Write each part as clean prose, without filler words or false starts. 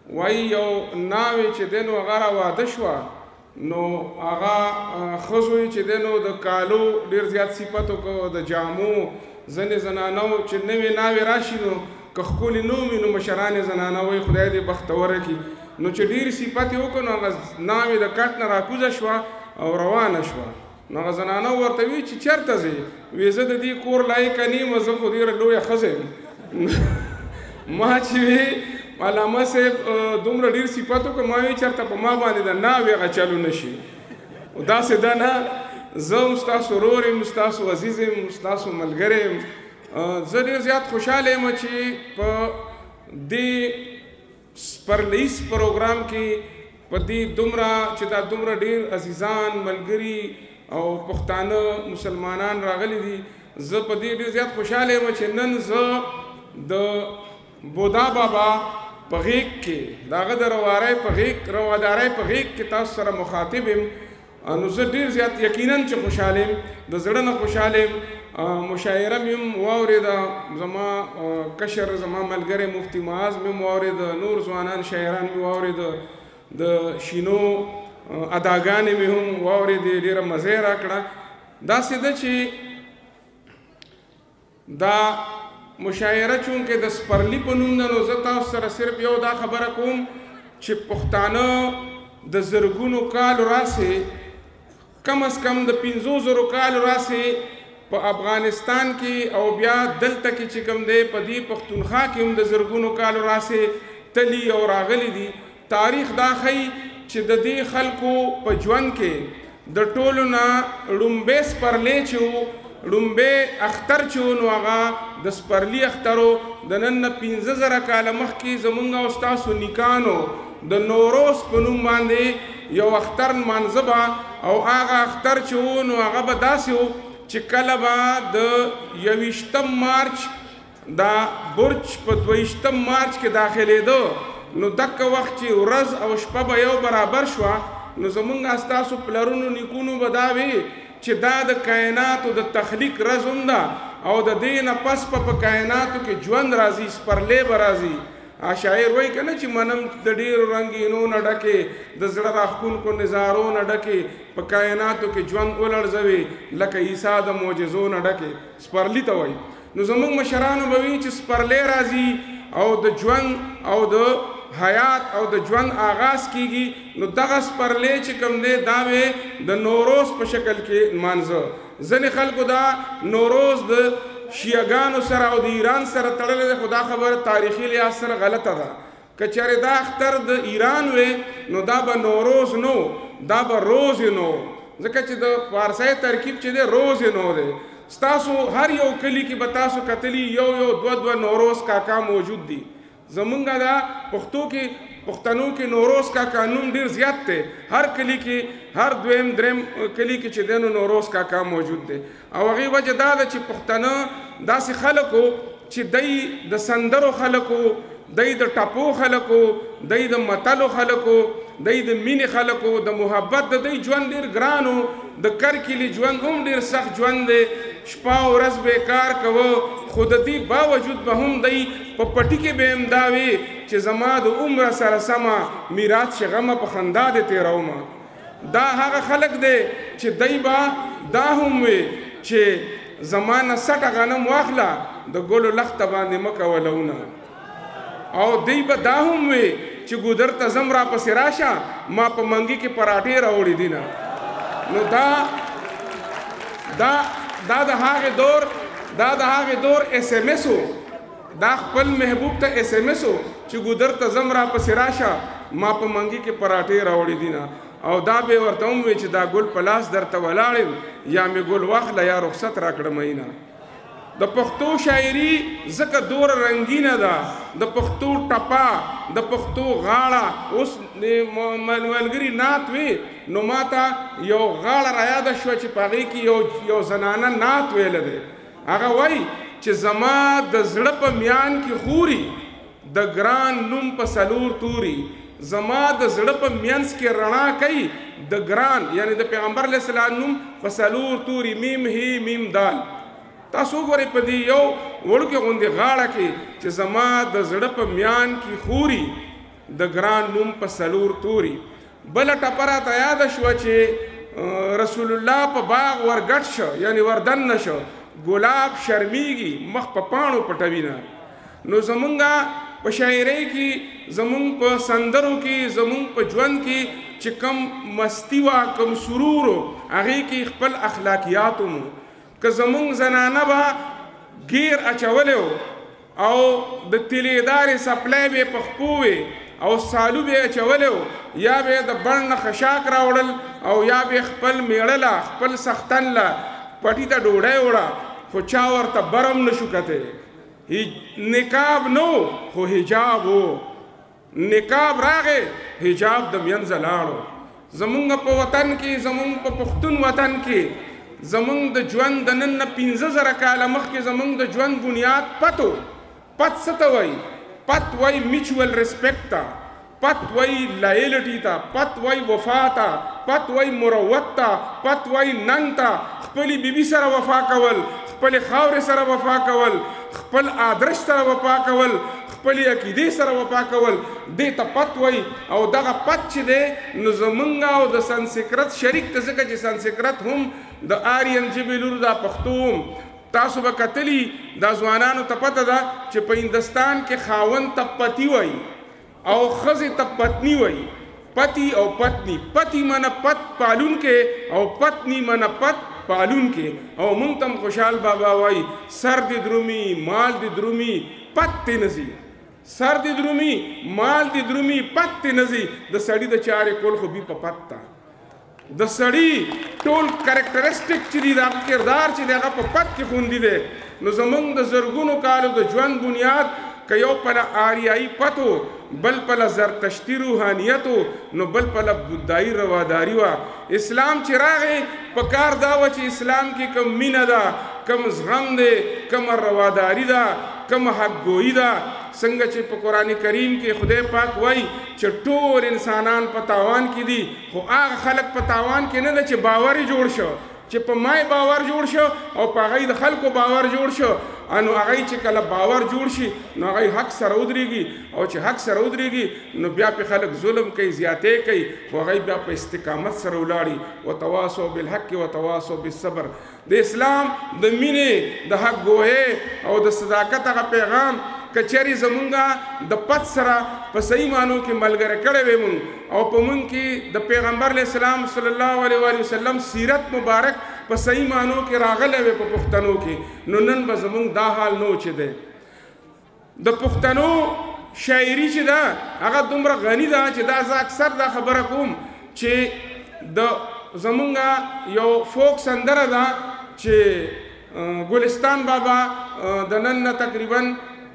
وایي یو ناوې چې دی نو هغه راواده شوه، نو هغه ښځو یې چې دی نو د کالو ډېر زیات صفت وکړو، د جامو. ځینې زنانو چې نوې ناوې راشي نو که ښکلې نه وي نو مشران یې زنانه وایي خدای دې بختوره کړي. نو چې ډېر صفت یې وکړو نو هغه ناوې د کټ نه راکوزه شوه او روانه شوه. نو هغه زنانه ورته وی چې چېرته ځې؟ وی زه د دې کور لایقه نه یم، زه خو ډېره لویه ښځه یم. ما چې وی علامه صاحب دومره ډېر صفت وکړ، ما وی چېرته په ما باندې د ناوې هغه چلو نه شي. داسې ده نه، زه هم ستاسو ورور یم، ستاسو عزیز یم، ستاسو ملګری یم. زه ډېر زیات خوشحاله یم چې په دې سپرلیز پروګرام کې په دې دومره چې دا دومره ډېر عزیزان، ملګري او پښتانه مسلمانان راغلي دي. زه په دې ډېر زیات خوشحاله یم چې نن زه د بودا بابا په غېږ کې، د هغه د روادارۍ په غېږ کې تاسو سره مخاطب یم. نو زه ډېر زیات یقینا چې خوشحاله یم، د زړه نه خوشحاله یم. مشاعره مې هم واورېده، زما کشر زما ملګری مفتي معاذ مې هم واورېده، نور ځوانان شاعران مې واورېده، د شینو اداګانې مې هم واورېدې، ډېره مزه یې راکړه. داسې ده چې دا مشاعره چونکې د سپرلي په نوم ده، نو زه تاسو سره صرف یو دا خبره کوم چې پښتانه د زرګونو کالو راسې، کم از کم د 5000 کالو راسې په افغانستان کې او بیا دلته کې چې کوم دی په دې پښتونخوا کې هم د زرګونو کالو راسې تلي او راغلي دي. تاریخ دا ښیي چې د دې خلکو په ژوند کې د ټولو نه ړومبی سپرلی چې و، ړومبی اختر چې و، نو هغه د سپرلي اختر و. د نن نه 5000 کاله مخکې زمونږ او ستاسو نیکانو د نوروز په نوم باندې یو اختر نمانځه به، او هغه اختر چې و نو هغه به داسې و چې کله به د 21 مارچ دا برج په 22 مارچ کې داخلېده، نو دکه وخت چې ورځ او شپه به یو برابر شوه، نو زمونږ ستاسو پلرونو نیکونو به دا وي چې دا د کائناتو د تخلیق ورځ هم ده، او د دې نه پس په کائناتو کې ژوند راځي، سپرلی به راځي. شاعر وایي که نه چې منم د ډېرو رنګینو نه ډکې، د زړه راښکونکو نظارو نه ډکې، په کائناتو کې ژوند ولړزوي لکه عیسی د معجزو نه ډکې. سپرلی ته وایي. نو زمونږ مشرانو به وي چې سپرلی راځي او د ژوند او د حیات او د ژوند آغاز کیږي. نو دغه سپرلی چې کوم دی دا به د نوروز په شکل کې نمانځه. ځینې خلکو دا نوروز د شیعګانو سره او د ایران سره تړلی دی، خو دا خبره تاریخي لحاظ سره غلطه ده. که چېرې دا اختر د ایران وی نو دا به نوروز نو، دا به روز نو، ځکه چې د فارسۍ ترکیب چې دی روز نو دی. ستاسو هر یو کلي کې به تاسو کتلي یو یو دوه دوه نوروز کاکا موجود دي. زمونږ دا پښتو کې پښتنو کې نوروز کاکا نوم ډېر زیات دی، هر کلي کې هر دویم دریم کلي کې چې دی نو نوروز کاکا موجود دی. او هغې وجه دا ده چې پښتانه داسې خلک وو چې دی د سندرو خلک وو، دی د ټپو خلک وو، دی د متلو خلک وو، دی د مینې خلک وو، د محبت د دی ژوند ډېر ګران و، د کر کلي ژوند هم ډېر سخت ژوند دی، شپه او ورځ به یې کار کوه، خو د دې باوجود به هم دی په پټي کې به هم دا وي چې زما د عمره سره سمه میراث شي غمه په خندا دې تېرومه. دا هغه خلک دی چې دی به دا هم وي چې زما نه سټه غنم واخله د ګلو لښته باندې مه کوه لونه، او دی به دا هم وي چې ګودر ته ځم راپسې راشه ما په منګي کې پراټې راوړي دي نه. نو دا دا دا د هغې دور، دا د هغې دور اس ام اس و، دا خپل محبوب ته اس ام اس و چې ګودر ته ځم راپسې راشه ما په منګي کې پراټې راوړي دي نه. او دا به ورته هم وي چې دا ګل په لاس درته ولاړ یم، یا مې ګل واخله یا رخصت راکړه مئینه. د پښتو شاعري ځکه دوره رنګینه ده، د پښتو ټپه، د پښتو غاړه. اوس ملګري نعت وي نو ما ته یو غاړه رایاده شوه چې په هغې کې یو زنانه نعت ویلی دی. هغه وایي چې زما د زړه په میان کې خوري د ګران نوم په څلور توري، زما د زړه په مینځ کې رڼا کوي د ګران، یعنی د پیغمبر علیه السلام نوم په څلور توري، میم هی میم دال. تاسو وګورئ په دې یو وړوکې غوندې غاړه کې چې زما د زړه په میان کې خوري د ګران نوم په څلور توري. بله ټپه راته یاده شوه چې رسول الله په باغ ورګډ شو، یعنی وردننه شو، ګلاب شرمیږي مخ په پاڼو پټوي نه. نو زمونږه په شاعرۍ کې، زمونږ په سندرو کې، زمونږ په ژوند کې چې کم مستی وه، کم سرور و، هغې کې خپل اخلاقیات مو. که زمونږ زنانه به ګیر اچولی و او د تیلېدارې سپلی به یې په خپو وې او سالو به یې اچولی و، یا به یې د بڼ نه خشاک راوړل او یا به یې خپل مېړه له خپل سختن له پټي ته ډوډۍ وړه، خو چا ورته برم نه شو کتی. نقاب نو خو حجاب و، نقاب راغی حجاب د مینځه لاړو. زمونږ په وطن کې، زمونږ په پښتون وطن کې، زمونږ د ژوند د نن نه 5000 کاله مخکې زمونږ د ژوند بنیاد پت و. پت څه ته وایي؟ پت وایي میوچول ریسپیکټ ته، پت وایي لایلټي ته، پت وایي وفا ته، پت وایي مروت ته، پت وایي ننګ ته. خپلې بیبي سره وفا کول، خپلې خاورې سره وفا کول، خپل آدرش سره وفا کول، خپلې عقیدې سره وفا کول، دې ته پت وایي. او دغه پت چې دی نو زمونږ او د سنسکرت شریک ته، ځکه چې سنسکرت هم د آرین ژبې لور دا پښتو هم تاسو به کتلي، دا ځوانانو ته پته ده چې په هندوستان کې خاوند ته پتی وایي او ښځې ته پتنی وایي. پتی او پتنی، پتی منه پت پالونکی او پتنی منه پت پالونکی. او مونږ ته هم خوشحال بابا وایي سر دې درومي مال دې درومي پت دې نه ځي، سر دې درومي مال دې درومي پت دې نه ځي. د سړي د چارې کول خو بي په پت ده، د سړي ټول کرکټرسټک چې دي، د هغه کردار چې دی هغه په پت کې خوندي دی. نو زمونږ د زرګونو کالو د ژوند بنیاد که یو پله آریایي پت و، بل پله زرتشتي روحانیت و، نو بل پله بودایي رواداري وه. اسلام چې راغی په کار دا وه چې اسلام کې کوم مینه ده، کوم زغم دی، کومه رواداري ده، کومه حق ګویي ده. څنګه چې په قرآن کریم کې خدای پاک وایي چې ټول انسانان په تاوان کې دي، خو هغه خلک په تاوان کې نه ده چې باور یې جوړ شو، چې په مای باور جوړ شو او په هغې د خلکو باور جوړ شو. انو هغې چې کله باور جوړ شي نو هغې حق سره ودرېږي، او چې حق سره ودرېږي نو بیا پې خلک ظلم کوي، زیاتی کوي، خو هغې بیا په استقامت سره ولاړي. وتواصوا بالحق وتواصوا بالصبر. د اسلام د مینې، د حق ګوهۍ او د صداقت هغه پیغام که چېرې زمونږه د پت سره په صحیح معنو کې ملګری کړی وی مونږ، او په مونږ کې د پیغمبر علیه السلام صلی الله علیه وآله وسلم سیرت مبارک په صحیح معنو کې راغلی وی په پښتنو کې، نو نن به زمونږ دا حال نه و چې دی. د پښتنو شاعري چې ده هغه دومره غني ده چې دا زه اکثر دا خبره کوم چې د زمونږ یو فوک سندره ده چې ګلستان بابا د نن نه تقریباً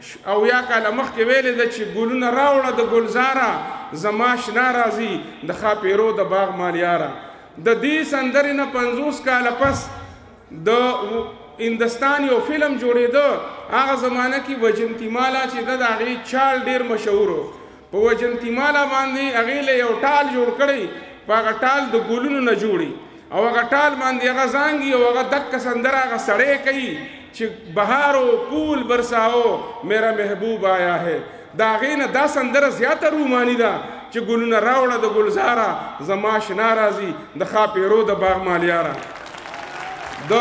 70 کاله مخکې ویلې ده چې ګلونه راوړه د ګلزاره، زما شنا راځي د ښاپېرو د باغ مالیاره. د دې سندرې نه 50 کاله پس د هندوستان یو فلم جوړېده، هغه زمانه کې وجنتیمالا چې ده د هغې چال ډېر مشهور و. په وجنتیمالا باندې هغې له یو ټال جوړ کړی، په هغه ټال د ګلونو نه جوړي او هغه ټال باندې هغه زانګي او هغه دکه سندره هغه سړی کوي چې بهارو پول برساو میرا محبوب آیا ہے. د هغې نه دا سندره زیاته روماني ده چې ګلونه راوړه د ګلزاره، زما شنا راځي د ښاپېرو د باغ مالیاره. د